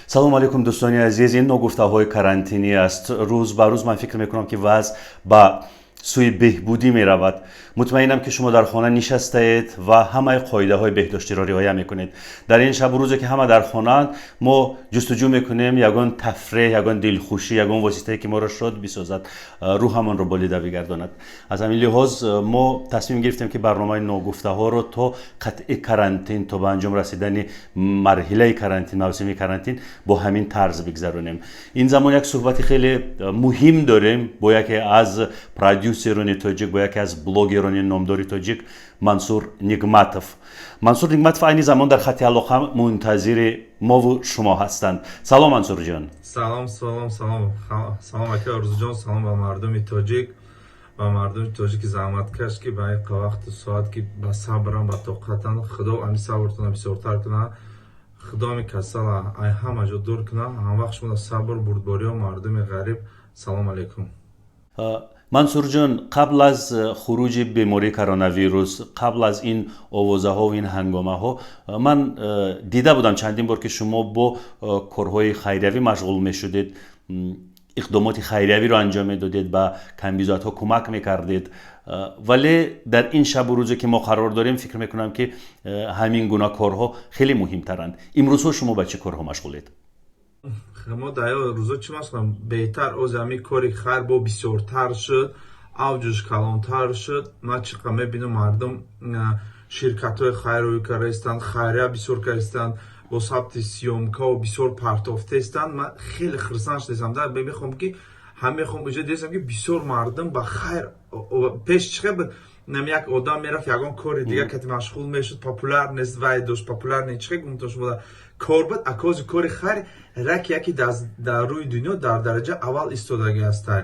Салому алейкум, дӯстони азиз. Ин ногуфтаҳои карантинӣ аст. Рӯз ба рӯз ман фикр мекунам, ки вазъ ба сӯи беҳбудӣ меравад. Мутмаинам, ки шумо дар хона нишастаед ва ҳамаи қоидаҳои беҳдоштиро риоя мекунед. Дар ин шабу рӯзе, ки ҳама дар хонаанд, мо ҷустуҷӯ мекунем ягон тафреҳ, ягон дилхушӣ, ягон воситае, ки моро шод бисозад, рӯҳамонро болида бигардонад. Аз ҳамин лиҳоз мо тасмим гирифтем, ки барномаи ногуфтаҳоро то қатъи карантин, то ба анҷом расидани марҳилаи карантин, мавсими карантин, бо ҳамин тарз бигзаронем. Ин замон як суҳбати хеле муҳим дорем бо яке аз продюсерони тоҷик, бо яке аз блогерони номдори тоҷик, Мансур Нигматов. Мансур Нигматов айни замон дар хати алоқа мунтазири мову шумо ҳастанд. Салом, Мансурҷон. Салом, салом, салом, салом, ака Орзуҷон. Салом ба мардуми тоҷик, ба мардуми тоҷики заҳматкаш, ки ба ин вақту соат ки ба сабрам, ба тоқатан. Худо ами сабртона бисёртар кунад, Худо ами касала ай ҳама ҷо дур кунад. Ҳамвақт шумо сабр, бурдбориё, мардуми ғариб. Салом алейкум. Мансурҷон, қабл аз хуруҷи бемории коронавирус, қабл аз ин овозаҳо ва ин ҳангомаҳо, ман дида будам чандин бор, ки шумо бо корҳои хайриявӣ машғул мешудед, иқдомоти хайриявиро анҷом медодед, ба камбизоатҳо кӯмак мекардед. Вале дар ин шабу рӯзе, ки мо қарор дорем, фикр мекунам, ки ҳамин гуна корҳо хеле муҳимтаранд. Имрӯзҳо шумо ба чӣ корҳо машғулед? Мо дар рӯзо чӣ машғулам? Беҳтар ози ҳамин кори хайр бо бисёртар шуд, авҷуш калонтар шуд. Ман чӣ қадр мебинам, мардум ширкатҳои хайрӯӣ кардаистанд, хайрия бисёр кардаистанд, бо сабти съёмкао бисёр партофтаистанд. Ман хеле хурсанд шудастам. Мехоҳам, ки ҳам мехоҳам иҷо дидастам, ки бисёр мардум ба хайр. Пеш чӣ хел буд? Як одам мерафт, ягон кори дигар кати машғул мешуд, популяр нест, вай дошт, популяр не, чӣ гумтон шумо кор буд. Акази кори хайр раки яки дар рӯи дунё дар дараҷа аввал истодагӣ ҳастай.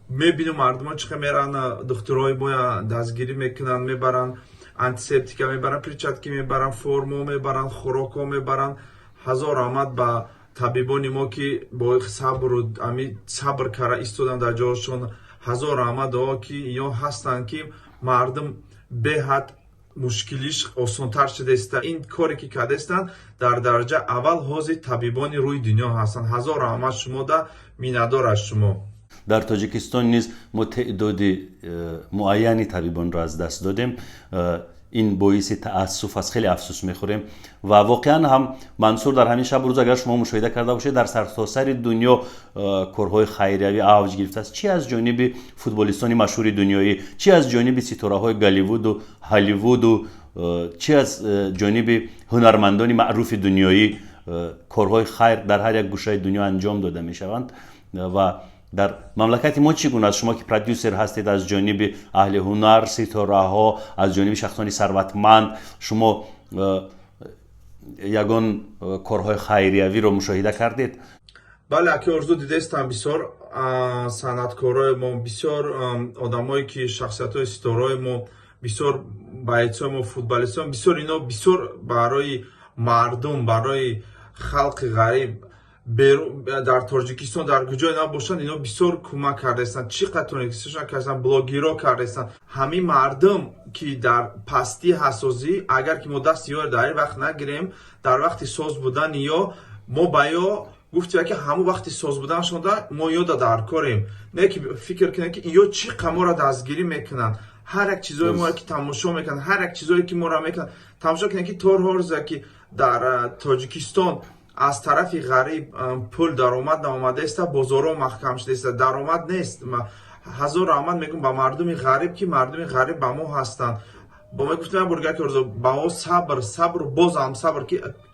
Мебинем, мардумон чӣ хел мераванд, духтурои моя дастгирӣ мекунанд, мебаранд антисептика, мебаранд перчатки, мебаранд формо, мебаранд хӯрокҳо, мебаранд. Ҳазор раҳмат ба табибони мо, ки бо сабру ами сабр карда истодан дар ҷоашон. Ҳазор раҳмат дуо, ки ино ҳастанд, ки мардум беҳад мушкилиш осонтар шудааста. Ин коре ки кардаистанд, дар дараҷа аввал ҳозир табибони рӯи дунё ҳастанд. Ҳазор раҳмат шумода, миннатдор аз шумо. Дар Тоҷикистон низ мо теъдоди муайяни табибонро аз даст додем. Ин боиси таассуф аст, хеле афсӯс мехӯрем. Ва воқеан ҳам, Мансур, дар ҳамин шабу рӯз, агар шумо мушоҳида карда бошед, дар сартосари дунё корҳои хайриявӣ авҷ гирифтааст, чи аз ҷониби футболистони машҳури дунёӣ, чи аз ҷониби ситораҳои Голливуду Ҳолливуду, чи аз ҷониби ҳунармандони маъруфи дунёӣ. Корҳои хайр дар ҳар як гӯшаи дунё анҷом дода мешаванд. Ва дар мамлакати мо чӣ гуна аст? Шумо ки продюсер ҳастед, аз ҷониби аҳли ҳунар, ситораҳо, аз ҷониби шахсони сарватманд шумо ягон корҳои хайриявиро мушоҳида кардед? Бале, аки Орзу, дидестам, бисёр санъаткорои мо, бисёр одамое ки шахсиятҳои ситораҳои мо, бисёр бойцои мо, футболистон, бисёр ино бисёр барои мардум, барои халқи ғариб дар Тоҷикистон, дар куҷое набошанд, ино бисёр кӯмак кардаистанд. Чӣ қадр тонисташон кардастанд, блогерҳо кардаистанд. Ҳамин мардум ки дар пастӣ ҳассосӣ, агар ки мо дасти ёро дар ин вақт нагирем, дар вақти соз будани ё мо ба ё гуфтем, ки ҳамон вақти соз буданашонда мо ёда дар корем. Не ки фикр кунем, ки ё чӣ қадр моро дастгирӣ мекунанд, ҳар як чизои моро ки тамошо мекунанд, ҳар як чизое ки моро мекунанд, тамошо кунанд, ки то ҳозир ки дар Тоҷикистон аз тарафи ғариб пул даромад наомадааста, бозорҳо маҳкам шудааста, даромад нест. Ҳазор раҳмат мегӯм ба мардуми ғариб, ки мардуми ғариб ба мо ҳастанд. Бо мегуфтем бурга, ки ба мо сабр, сабр, боз ҳам сабр,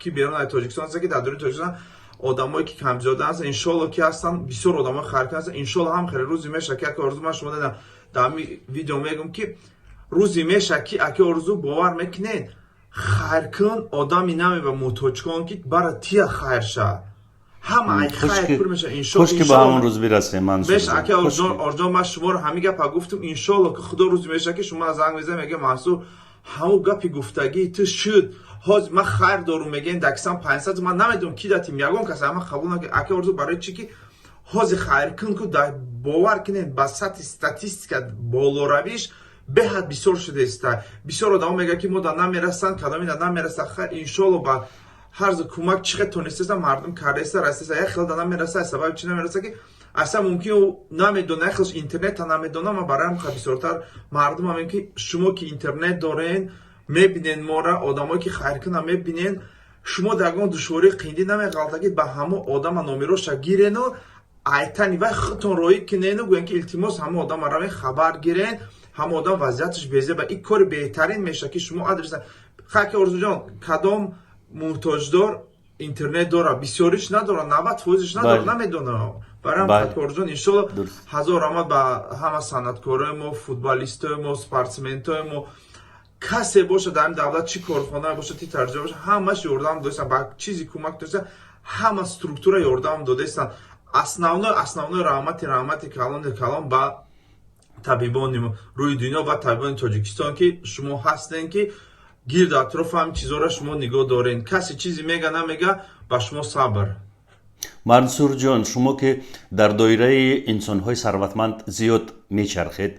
ки берун аз Тоҷикистон ҳаста, ки дар дуруни Тоҷикистон одамое ки камзиёда ҳастанд, иншолло ки ҳастанд, бисёр одамои хайркун ҳастанд. Иншолло ҳам хеле рӯзе меша, ки аки Орзу, ман шумо дидам, дар ҳамин видео мегӯм, ки рӯзе меша, ки, аки Орзу, бовар мекунед, хайркун одами намеба муҳтоҷкун, ки бара тия хайр ша, ҳама ай хайр пур меша. Иншолло ки ба ҳамон рӯз бирасем. Мансур аки Орзу, ман шуморо ҳамин гапа гуфтам. Иншолло ки Худо рӯзе меша, ки шумо занг мезанед, мега: «Мансур, ҳамон гапи гуфтагии ту шуд, ҳозир ман хайр дорум», мегӯен даксам 500. Ман намедонам, ки датим, ягон кас ман қабул накард, аки Орзу. Барои чӣ ки ҳозир хайркун ку бовар кунед, ба сатҳи статистика болоравиш беҳад бисёр шудааста. Бисёр одамо мегӯянд, ки мо да намерасанд, кадоми да намерасанд. Хайр, иншолло ба Ҳар кӯмак чӣ хел тонистеса, мардум кардаеса, расиса. Як хел да намераса. Сабаби чӣ намераса, ки аслан мумкин ӯ намедона, як хелш интернета намедона. Ман барои ҳам бисёртар мардум ҳамем, ки шумо ки интернет дорен, мебинен мора, одамое ки хайркуна мебинен, шумо дар ягон душвории қиндӣ намеғалтагид, ба ҳамо одама номероша гирену айтани вай худтон роҳӣ кинену гӯян, ки илтимос, ҳама одама равен, хабар гирен, ҳама одам вазъияташ безеба. Ин кори беҳтарин мешавад, ки шумо адреса хаки. Орзуҷон, кадом муҳтоҷдор интернет дора? Бисёриш надора, 90 фоизиш надора, намедона. Барои ҳам, Орзуҷон, иншолло, ҳазор раҳмат ба ҳама санъаткорои мо, футболистои мо, спортсментои мо. Касе боша дар ин давлат, чӣ корхона боша, ти тарҷума боша, ҳамаш ёрдам додастан, ба чизи кӯмак додастан, ҳама структура ёрдам додастан. Основной раҳмати калони калон ба табибони рӯи дунё ва табибони Тоҷикистон, ки шумо ҳастен, ки гирду атроф ҳам чизоро шумо нигоҳ дорен. Касе чизе мега, намега, ба шумо сабр. Мансурҷон, шумо ки дар доираи инсонҳои сарватманд зиёд мечархед,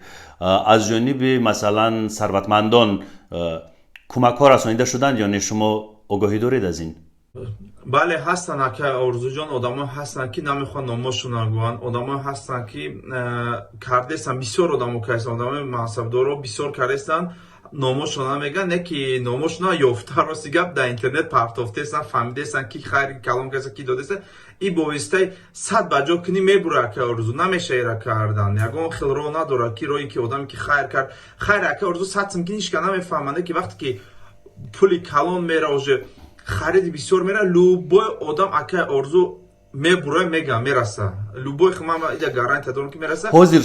аз ҷониби, масалан, сарватмандон кӯмакҳо расонида шуданд ё не? Шумо огоҳӣ доред аз ин? Бале, ҳастанд, ака Орзуҷон. Одамое ҳастанд, ки намехоҳанд номошонро гӯянд. Одамое ҳастанд, ки кардестанд. Бисёр одамо кардестанд, одамои мансабдоро бисёр кардестанд, номошон намегӯянд, не ки номошона ёфта, рости гап, дар интернет партофтестанд, фаҳмидестанд, ки хайри калон кардеста, ки додеста. И бо воситаи сад ба ҷо кунӣ, мебура, ака Орзу. Намеша ира кардан, ягон хел роҳ надорад, ки роҳе ки одаме ки хайр кард, хайр, ака Орзу, 100 сум ки ҳичка намефаҳманд, ки вақте ки пули калон мера, уже хариди бисёр мера, любой одам, акай Орзу, мебура, мега, мераса. Любой, ман ида гарантия дорам, ки мераса. Ҳозир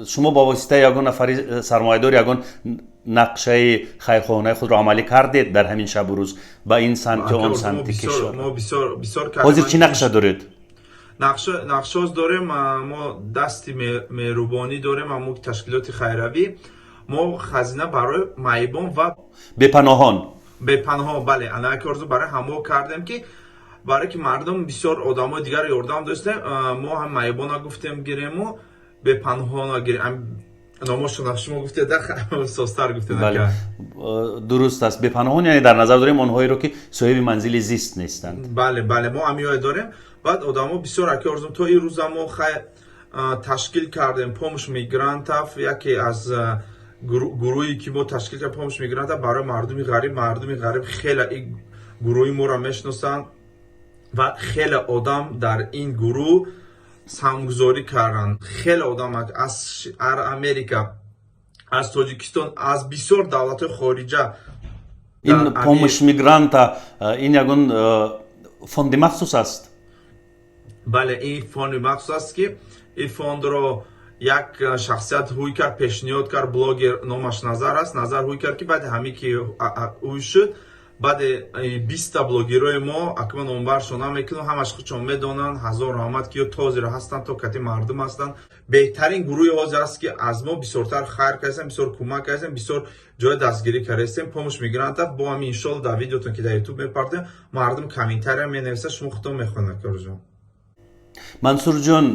шумо ба воситаи ягон нафари сармоядор ягон нақшаи хайрхоҳонаи худро амалӣ кардед дар ҳамин шабу рӯз ба ин самт ё он самти кишвар? Мо бисёр, бисёр. Ҳозир чӣ нақша доред? Нақшоз дорем. Мо дасти меҳрубонӣ дорем, амо ташкилоти хайравӣ. Мо хазина барои маибон ва бепаноҳон. Бепаноҳон, бале. Анаки Орзу, барои ҳамо кардем, ки барое ки мардум бисёр одамои дигар ёрдам достем. Мо ҳам маибона гуфтем гирему бепаноҳона гирем. Номошона шумо гуфтед, состар гуфтед. Дуруст аст. Бепаноҳон, яъне дар назар дорем онҳоеро, ки соҳиби манзили зист нестанд. Бале, мо ҳамиёе дорем. Баъд одамо бисёр, аки Орзум, то ин рӯза мо хай ташкил кардем «Помощь мигрантов», яке аз гурӯҳе ки мо ташкил кардем, «Помощь мигрантов» барои мардуми ғариб. Мардуми ғариб хеле гурӯҳи моро мешиносанд ва хеле одам дар ин гурӯҳ саҳмгузорӣ карданд. Хеле одам аз Америка, аз Тоҷикистон, аз бисёр давлатҳои хориҷа. Ин «Помощь мигрантов», ин ягон фонди махсус аст? Бале, ин фонди махсус аст, ки ин фондро як шахсият ҳуй кард, пешниҳод кард, блогер, номаш Назар аст. Назар ҳуй кард, ки баъди ҳамин ки ҳуй шуд, баъди 20-та блогерҳои мо, акма номбаршон намекунам, ҳамаш худшон медонанд. Ҳазор раҳмат, ки ё тозира ҳастанд, то кати мардум ҳастанд. Беҳтарин гурӯҳи ҳозир аст, ки аз мо бисёртар хайр кардастем, бисёр кӯмак кардастем, бисёр ҷоя дастгирӣ кардастем. «Помощь мигрантов». Бо ҳамин, иншолло, дар видеотон, ки дар Ютуб мепартем, мардум комментария менависад, шумо худтон мехонед, Корҷон. Мансурҷон,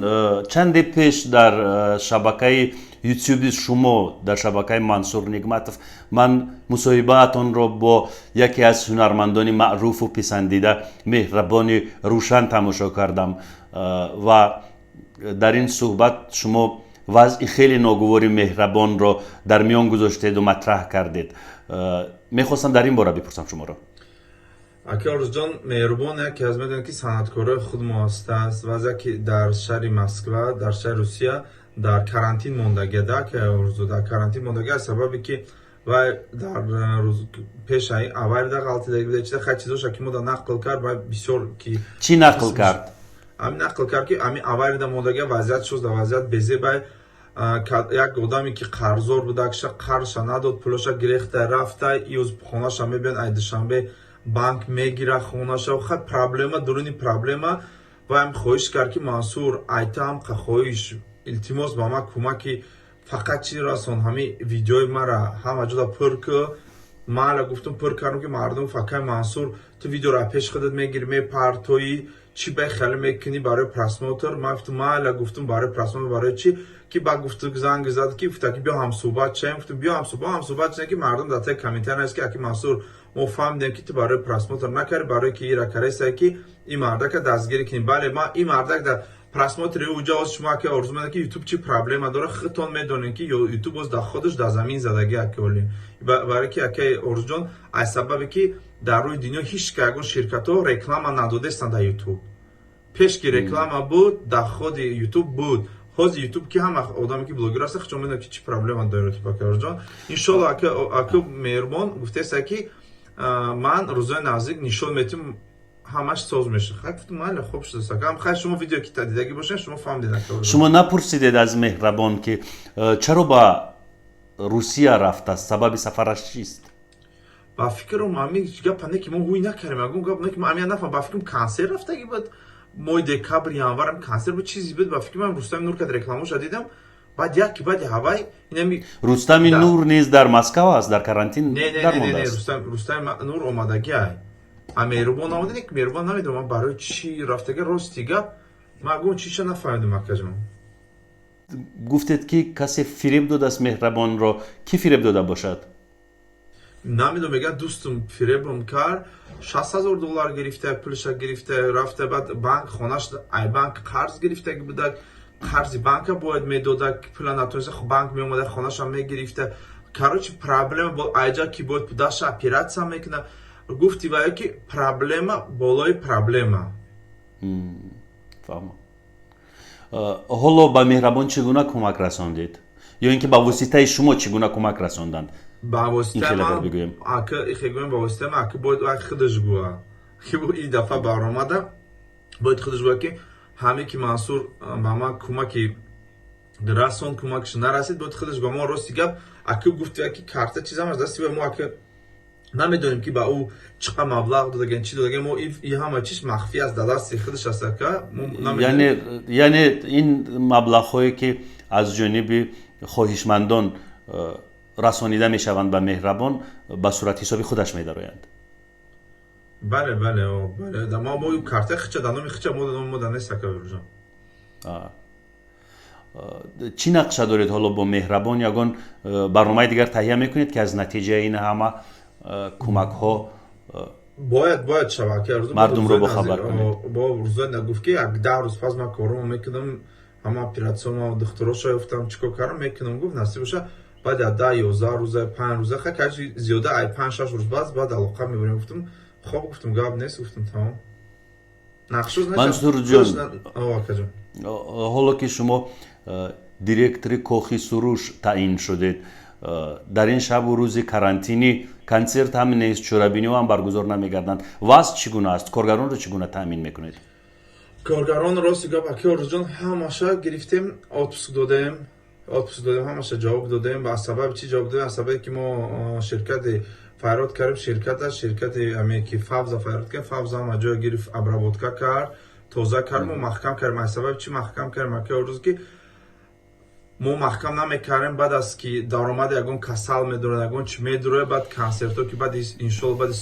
чанде пеш дар шабакаи Ютюби шумо, дар шабакаи Мансур Нигматов, ман мусоҳибаатонро бо яке аз ҳунармандони маъруфу писандида, Меҳрабони Рӯшан, тамошо кардам ва дар ин суҳбат шумо вазъи хеле ногувори Меҳрабонро дар миён гузоштеду матраҳ кардед. Мехостам дар ин бора бипурсам шуморо. Ака Орзуҷон, Меҳрубон яке аз, медонед, ки санъаткорои худ мо ҳастааст. Вазъе ки дар шаҳри Москва, дар шаҳри Русия дар карантин мондагия да, ака Орзу, дар карантин мондагия, аз сабабе ки вай дар рӯз пеша аварияда ғалтидаги буда, чида, хай, чизоша ки мо да нақл кард, вай бисёр ки Чӣ нақл кард? Ҳамин нақл кард, ки ҳамин аварияда мондагия, вазъият шуд, дар вазъият безебай, як одаме ки қарздор будакша, қарзша надод, пулоша гирехта рафта, июз хонаша мебиён, ай Душанбе банк мегира хонаша. Хай, проблема дуруни проблема. Ваям хоҳиш кард, ки Мансур, айтам хоҳиш, илтимос, ба ман кӯмаки фақат чи расон, ҳамин видеои мара ҳама ҷода пур ку. Ман гуфтам, пур кардам, ки мардум факай Мансур, ту видеоро пеш худат мегирӣ, мепартоӣ, чӣ бай хеле мекунӣ барои просмотр. Ман гуфтам, майла, гуфтам, барои просмотр, барои чӣ ки ба гуфту занг зад, ки гуфта, ки биё ҳамсӯҳбат шавем. Гуфтам, биё ҳамсӯҳбат шавем, ки мардум дар таи комментария навист, ки аки Мансур, мо фаҳмидем, ки ту барои просмотр накардӣ, барои ки ира каресае, ки ин мардака дастгирӣ кунӣ. Бале, ма ин мардак дар просмотри уҷа оз шумо, аки Орзу, медонед, ки Ютуб чӣ проблема дорад. Худтон медонед, ки Ютуб боз дар худаш дар замин задагӣ, аки оли, барое ки, акаи Орзуҷон, аз сабабе ки дар рӯи дунё ҳеҷ ка ягон ширкатҳо реклама надодестанд дар Ютуб. Пеш ки реклама буд, дар худи Ютуб буд. Ҳозир Ютуб, ки ҳама одаме, ки блогер ҳаста, худшон медонад, ки чӣ проблема дорад Ютуб, ака Орзуҷон. Иншолло, ака Меҳрубон гуфтеста, ки ман рӯзои наздик нишон метиҳам, ҳамаш соз мешавад. Хай, гуфтам, майли, хуб шуда. Хай, шумо видео ки дидагӣ бошед, шумо фаҳмидед. Шумо напурсидед аз Меҳрабон, ки чаро ба Русия рафтааст, сабаби сафараш чист? Ба фикрам, ҳами гапа не, ки мо ҳуй накардем, ягон гап не, ки ма амия нафаҳм. Ба фикрам, консерт рафтагӣ буд, моҳи декабр, январам консерт буд, чизе буд. Ба фикрам, Рустами Нур кад рекламаша дидам, баъд яки баъди ҳавай инами. Рустами Нур низ дар Москва аст, дар карантин дармондааст. Рустами Нур омадагӣ ай, а Меҳрубон омада не. Меҳрубон намедонам барои чӣ рафтага. Рости гап, ман гум чиша нафаҳмидам, акаҷон. Гуфтед, ки касе фиреб додааст Меҳрабонро. Кӣ фиреб дода бошад? Намедонам, мегӯяд, дӯстум фиребам кард, 60 000 доллар гирифта, пулша гирифта рафта. Баъд банк хонаш, ай банк қарз гирифтаги будак, қарзи банка бояд медодак, пула натониста, банк меомада, хонашам мегирифта. Короче, проблема бо айҷа, ки бояд даша оператсия мекунад. Гуфти вая, ки проблема болои проблема. Фаҳмам. Ҳоло ба Меҳрабон чӣ гуна кӯмак расондед ё ин ки ба воситаи шумо чӣ гуна кӯмак расонданд? Ба воситаи бигӯем. Ака, ихе гӯем, ба воситаи ман, ака, бояд вай худаш гӯя, ки ин дафъа баромада бояд худаш гӯя, ки ҳаме ки Мансур ба ман кӯмаки расон, кӯмакаш нарасид, бояд худаш гӯя. Мо, рости гап, ака, гуфти, ки карта чизам аз дасти мо, ака, намедонем, ки ба ӯ чӣ қадр маблағ додаген, чӣ додаген. Мо и ҳама чиз махфӣ аст, дар дасти худаш аст, ака. Яъне ин маблағҳое, ки аз ҷониби хоҳишмандон расонида мешаванд ба Меҳрабон, ба сурати ҳисоби худаш медароянд? Бале, мо картаи хича, дар номи хича, мо номи мо дар нест, ака Орзуҷон. Чӣ нақша доред ҳоло бо Меҳрабон? Ягон барномаи дигар таҳия мекунед, ки аз натиҷаи ин ҳама кӯмакҳо Бояд шава, ки мардумро бохабар кунед? Бо рӯзои нагуфт, ки як 10 рӯз пас ман коромо мекунам, ҳама оператсиямо, духтуроша ёфтам, чӣ кор кардам, мекунам, гуфт. Насиб боша, баъд аз 10, 11 рӯза, 5 рӯза, хай, качи зиёда ай 5-6 рӯз баъд алоқа мебарем. Гуфтам, хоб, гуфтам, гап нест, гуфтам, тамом. Мансурҷон, ҳоло ки шумо директори Кохи Суруш таъин шудед, дар ин шабу рӯзи карантинӣ консерт ҳам нест, чорабиниҳо ҳам баргузор намегарданд, вазъ чӣ гуна аст? Коргаронро чӣ гуна таъмин мекунед? Коргарон, рости гап, аки Орзуҷон, ҳамаша гирифтем, отпуск додем, ҳамаша ҷавоб додем. Ба сабаби чӣ ҷавоб додем? Аз сабаби ки мо ширкати файрод кардем, ширкати аме ки Фавза файрод кардем, Фавза ҳама ҷоя гирифт, обработка кард, тоза кард, мо маҳкам кардем. Аз сабаби чӣ маҳкам кардем, аки Орзу? Ки мо маҳкам намекардем, баъд аз ки даромади ягон касал медорад, ягон чӣ медурояд, баъд консертҳо, ки баъди, иншолло, баъди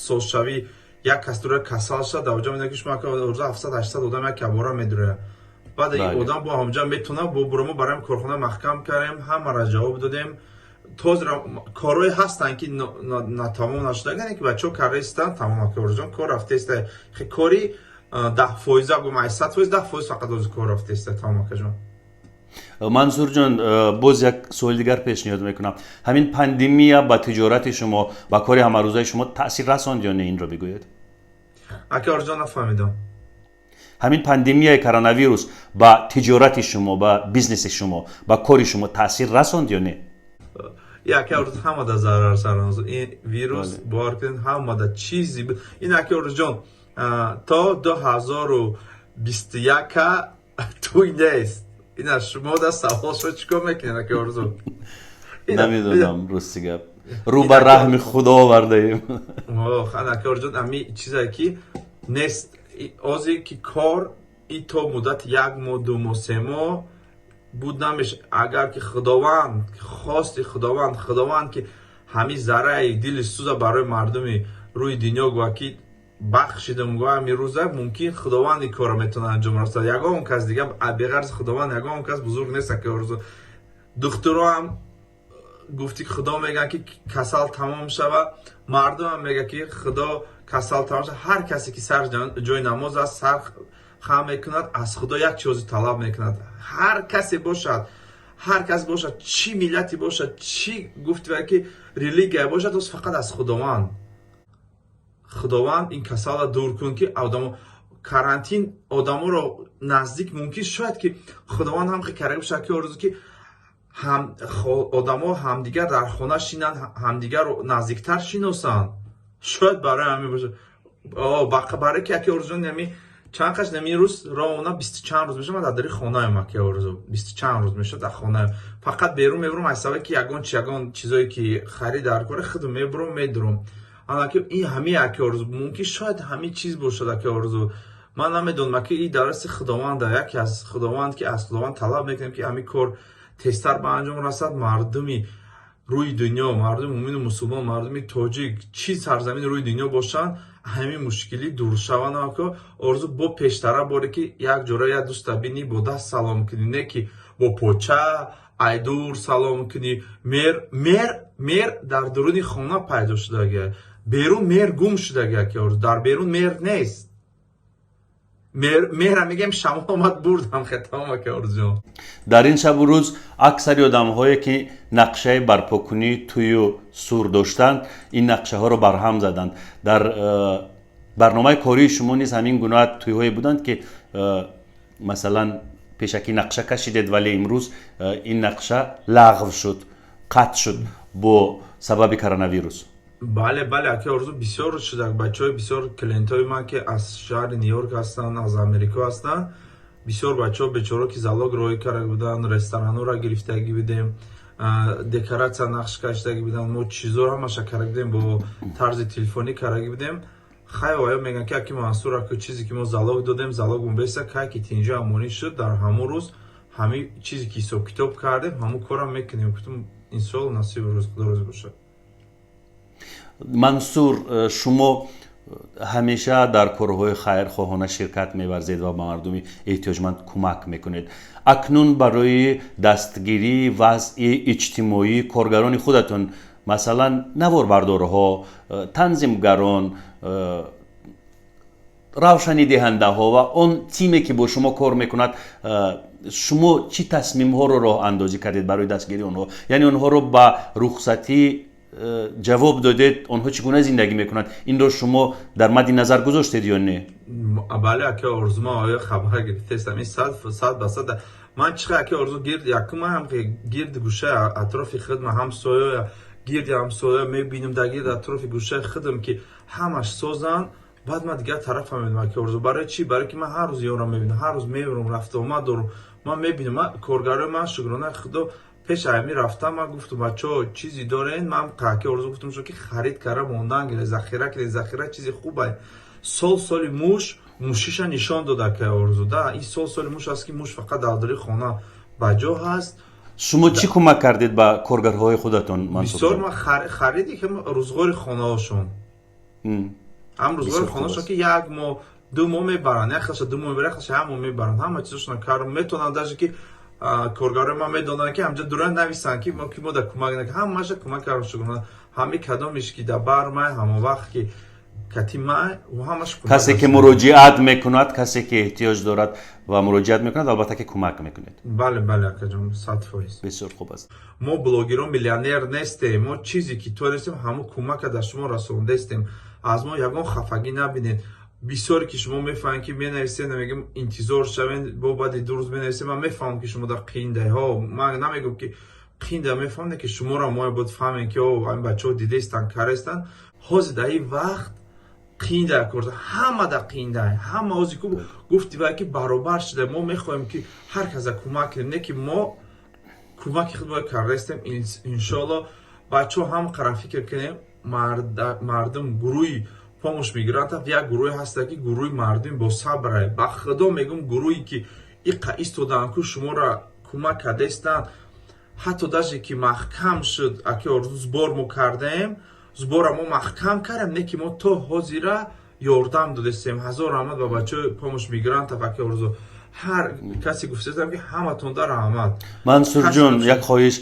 созшавӣ як кас дурояд, касал шад, дар оҷа медонад, ки шумо рӯза 700, 800 одам як ябора медурояд. Баъд ин одам бо ҳамҷа метавонад бо буро. Мо барои корхона маҳкам кардем, ҳамаро ҷавоб додем. Тозра корҳое ҳастанд, ки натамом нашудагане, ки бачаҳо кардаистанд, тамом. Акорҷон, кор рафтаиста, кори 10%, гум, ай 100%, 10% фақат ози кор рафтаиста, тамом, акаҷон. Мансурҷон, боз як суоли дигар пешниҳод мекунам. Ҳамин пандемия ба тиҷорати шумо, ба кори ҳамарӯзаи шумо таъсир расонд ё не? Инро бигӯед. Ака Орҷон, нафаҳмидам. Ҳамин пандемияи коронавирус ба тиҷорати шумо, ба бизнеси шумо, ба кори шумо таъсир расонд ё не? Яке Орзу, ҳамада зарар саранз ин вирус, бовар кунед, ҳамада чизи ин. Аки Орзуҷон, то 2021 туй нест. Ина шумо да савол шуд, чӣ кор мекунед, аки Орзу? Намедонам, рости гап, рӯ ба раҳми Худо овардаем. Аки Орзуҷон, ами чизе ки нест, озе ки кор и то муддати як моҳ, 2 моҳ, 3 моҳ буд намеш. Агар ки Худованд хости, Худованд ки Ҳамин зарраи дили сӯза барои мардуми рӯи дунё гӯя, ки бахшидам, гӯя, ҳамин рӯза мумкин Худованд ин корро метавонад анҷом расад. Ягон кас дига беғарзи Худованд ягон кас бузург нест, аки Орзу. Духтуро ҳам гуфти, Худо мегӯянд, ки касал тамом шавад, мардумам мегӯяд, ки Худо касал тамом шавад. Ҳар касе ки сар ҷои намоз аст, сар хам мекунад, аз Худо як чизи талаб мекунад. Ҳар касе бошад, ҳар кас бошад, чӣ миллате бошад, чӣ гуфти, ки религия бошад, оз фақат аз Худованд: Худованд, ин касалро дур кун, ки одамо карантин одаморо наздик мумкин шояд, ки Худованд ҳам карда бошад, ки Орзу, ки одамо ҳамдигар дар хона шинанд, ҳамдигарро наздиктар шиносанд. Шояд барои ҳамин бошад, барое ки, аки Орзу, ами чанд қаш нами рӯз роҳона бисту чанд рӯз мешавад, ман дар дари хонаем, аки Орзу, бисту чанд рӯз мешавад дар хонаем. Фақат берун мебурам аз сабаби ки ягон чи, ягон чизое ки харид дар кора, худам мебурам, медурам. Анаки ин ҳамин, аки Орзу, мумкин шояд ҳамин чиз бошад, аки Орзу. Ман намедонам, аки, ин дарси Худованда, яке аз Худованд, ки аз Худованд талаб мекунем, ки ҳамин кор тезтар ба анҷом расад. Мардуми рӯи дунё, мардуми мӯмину мусулмон, мардуми тоҷик, чӣ сарзамини рӯи дунё бошанд, ҳамин мушкилӣ дур шаванд, ака Орзу. Бо пештара боре ки як ҷора як дӯста бинӣ, бо даст салом кунӣ, не ки бо поча айдур салом кунӣ. Мер, мер, мер дар дуруни хона пайдо шудагия, берун мер гум шудагия, ки Орзу, дар берун мер нест. Мера мегӯем, шамол омад, бурдам хетам, ака Орзуҷон. Дар ин шабу рӯз аксари одамҳое, ки нақшаи барпокунии тӯю сур доштанд, ин нақшаҳоро барҳам заданд. Дар барномаи кории шумо низ ҳамин гуна тӯйҳое буданд, ки масалан пешакӣ нақша кашидед, вале имрӯз ин нақша лағв шуд, қатъ шуд бо сабаби коронавирус? Бале, бале, аки Орзу, бисёр шуда. Бачаҳои бисёр, клиентҳои ман, ки аз шаҳри Нью-Йорк ҳастанд, аз Америко ҳастанд, бисёр бачаҳо бечора, ки залог роҳӣ карда буданд, ресторанҳоро гирифтагӣ будем, декоратсия нақш кашидагӣ буданд, мо чизоро ҳамаша карда будем, бо тарзи телефонӣ кардагӣ будем. Хай, оё мегӯянд, ки аки Мансур, аку, чизе ки мо залог додем, залогмон беста, кай ки тинҷу амонӣ шуд, дар ҳамон рӯз ҳамин чизе ки ҳисоб-китоб кардем, ҳамон корам мекунем. Гуфтам, иншоалло, насиби рӯз, Худо розӣ бошад. Мансур, шумо ҳамеша дар корҳои хайрхоҳона ширкат меварзед ва ба мардуми эҳтиёҷманд кӯмак мекунед. Акнун барои дастгирии вазъи иҷтимоии коргарони худатон, масалан наворбардорҳо, танзимгарон, равшанидиҳандаҳо ва он тиме, ки бо шумо кор мекунад, шумо чӣ тасмимҳоро роҳандозӣ кардед барои дастгирии онҳо? Яъне онҳоро ба рухсатӣ ҷавоб додед, онҳо чӣ гуна зиндагӣ мекунанд, инро шумо дар мадди назар гузоштед ё не? Бале, аки Орзу, ман оё хабар гирифтаистам, ин сад ба сад. Ман чӣ, аки Орзу, гирд якум ҳам гирди гӯшаи атрофи худ, ман ҳамсоя, гирди ҳамсоя мебинам, дар гирди атрофи гӯшаи худам, ки ҳамаш созанд. Баъд ман дигар тарафа мебинам, аки Орзу. Барои чӣ? Барое ки ман ҳар рӯз ёрам мебинам, ҳар рӯз мебирам, рафтуомад дорам, ман мебинам. Ман коргарои ман, шукронаи Худо, пеш ами рафтам, ман гуфтам: «Бачаҳо, чизе дорен?» Ман, аки Орзу, гуфтам, ки харид карда мондан гире, захира кунед, захира чизи хубай. Сол соли муш, мушиша нишон дод, аки Орзу, да. Ин сол соли муш аст, ки муш фақат дар дари хона ба ҷо ҳаст. Шумо чӣ кӯмак кардед ба коргарҳои худатон? Бисёр ман хариди рӯзғори хонаҳошон, ҳам рӯзғори хонаҳошон, ки як моҳ, 2 моҳ мебаранд, як хелша 2 моҳ мебаранд, як хелша як моҳ мебаранд. Ҳама чизошона кардам. Метавонанд даже ки коргарои ман медонанд, ки ҳамҷа дура нависанд, ки мо да кӯмак накардем. Ҳамаша кӯмак кардам, шукрона. Ҳами кадомиш ки да бар май, ҳамон вақт ки кати май, ҳамаш. Касе ки муроҷиат мекунад, касе ки эҳтиёҷ дорад ва муроҷиат мекунад, албатта ки кӯмак мекунед. Бале, бале, акаҷон, 100%. Бисёр хуб аст. Мо блогерон миллионер нестем. Мо чизе ки тонистем, ҳамон кӯмака дар шумо расондастем. Аз мо ягон хафагӣ набинед. Бисёре ки шумо мефаҳмед, ки менависед, мегӯем, интизор шавед, бо баъди 2 рӯз менависед. Ман мефаҳмам, ки шумо дар қииндаҳо. Ман намегӯм, ки қиинда, мефаҳмем, ки шуморо мо бояд фаҳмем, ки о ин бачаҳо дидаистанд, кардаистанд. Ҳозир дар ин вақт қиинда кор, ҳама дар қиинда, ҳама ҳозир ку гуфти вай, ки баробар шуда. Мо мехоҳем, ки ҳар каса кӯмак кунем, не ки мо кӯмаки худ бояд кардаистем. Иншоалло, бачаҳо, ҳам қара фикр кунем. Мардум гурӯҳи помощь мигрантов як гурӯҳе ҳаста, ки гурӯҳи мардуми босабрае. Ба Худо мегӯм, гурӯҳе ки иқа истодаанд ку, шуморо кӯмак кардаистанд. Ҳатто даже ки маҳкам шуд, аки Орзу, сбор мо кардем, сбора мо маҳкам кардем, не ки мо то ҳозира ёрдам додестем. Ҳазор раҳмат ба бачаҳои «Помощь мигрантов», аки Орзу. Ҳар касе гуфтаистам, ки ҳаматонда раҳмат. Мансурҷон, як хоҳиш: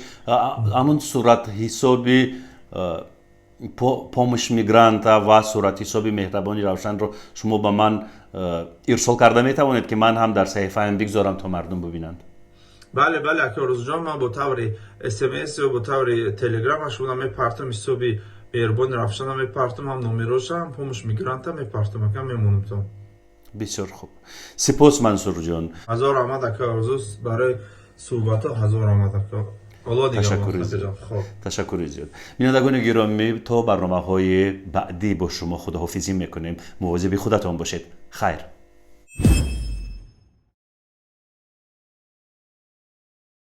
ҳамун суратҳисоби «Помощь мигранта» ва суратҳисоби Меҳрабони Равшанро шумо ба ман ирсол карда метавонед, ки ман ҳам дар саҳифаам бигзорам, то мардум бибинанд? Бале, аки Орзуҷон, ман бо таври СМС ё бо таври Телеграм шумо мепартам. Ҳисоби Меҳрубони Равшана мепартам, ҳам номероша, ҳам «Помощь мигранта» мепартам, ака, мемонам. Бисёр хуб, сипос, Мансурҷон. Ҳазор раҳмат, ака Орзу, барои суҳбатҳо. Ҳазор раҳмат, ака. Ташаккури зиёд. Бинандагони гиромӣ, то барномаҳои баъдӣ бо шумо худоҳофизӣ мекунем. Мувозиби худатон бошед. Хайр.